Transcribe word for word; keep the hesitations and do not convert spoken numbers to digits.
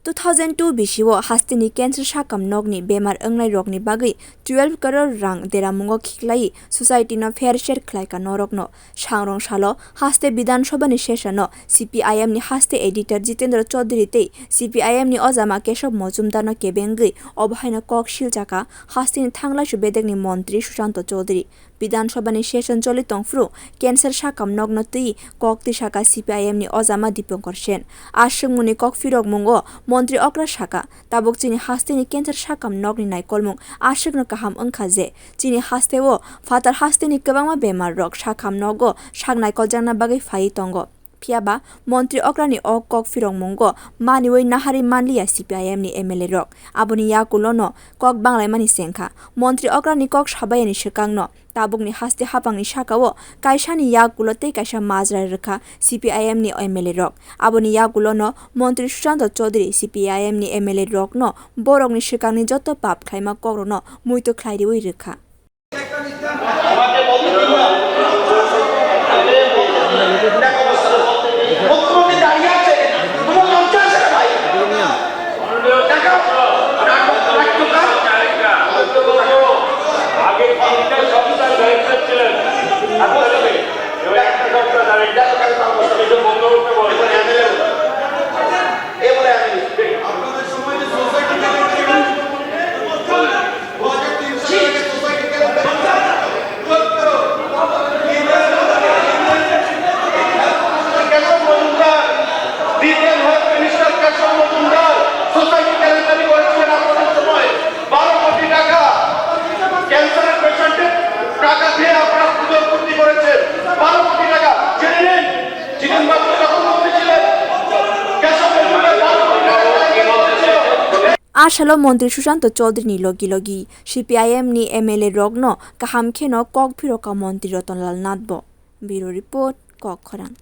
Two thousand two bisio hasteni cancer sakam nokni bemar wngnai rokni bagwi twelve crore rang deramungo khiklai society no fair share khlaika norokno. Sangrong salo haste Bidhan Sabha ni session no C P I M ni haste editor Jitendra Chaudhary tei C P I M ni ojama Keshav Majumdar no kebengwi obo haino kok silchaka hasteni thanglaisu bedekni montri Sushanta Chaudhary. Bidhan Sabha ni session choli tongphuru cancer sakam nokno twi kok twi saka C P I M ni ojama Dipankar Sen. Aswkmungni kok phirokmungo montri okra saka, tabuk chini hasteni cancer sakam nokni naikolmung aswkno kaham wngkha je chini hasteo phatar hasteni kwbangma bemar rok sakam nogo sak naikoljakna bagwi phaiwi tongo. Phiyaba montri okrani o kok phirokmungo maniwi nahari manliya C P I M ni M L A rok. Aboni yakulono kok banglaimani chengkha. Montri okrani kok sabayani swkangno tabukni haste hapangni sakao kaisani yakulo tei kaisa majra rwkha C P I M ni M L A rok. Aboni yakulono montri Sushanta Chaudhary C P I M ni M L A rokno borokni swkangni joto pap khlaima kokrokno muitu khlai riwi rwkha. তোমাকে বলতে দিন না। দেখো, মুখ্যমন্ত্রী দাঁড়িয়ে আছে, তোমার লজ্জা আছে না ভাই? দেখো, নাটক, নাট্যকার। আগে তিনটা সংস্থার ডাইরেক্টর ছিলেন, এবার একটা সংস্থা ডাইরেক্টর। কিছু বন্ধ করতে বলো। এবারে আমি আপনাদের সময় যে সোসাইটি কেশব মজুমদার, দ্বিতীয় হেলথ মিনিস্টার কেশব মজুমদার সোসাইটি কেলেঙ্কারি করেছিলেন আপনাদের সময়। বারো কোটি টাকা ক্যান্সারের পেশেন্টের টাকা দিয়ে আপনারা পুজোর পূর্তি করেছেন। বারো কোটি টাকা। জেনে নিন, জিতেন বাবু যখন মন্ত্রী ছিলেন, কেশব মজুমদার বারো কোটি টাকা কেলেঙ্কারি করেছিল। A salo montri Sushanta Chaudhary ni logi logi C P I M ni M L A rokno kaham kheno kok phiroka montri Ratan Lal Nath bo. Bureau Report, Kokkhorang.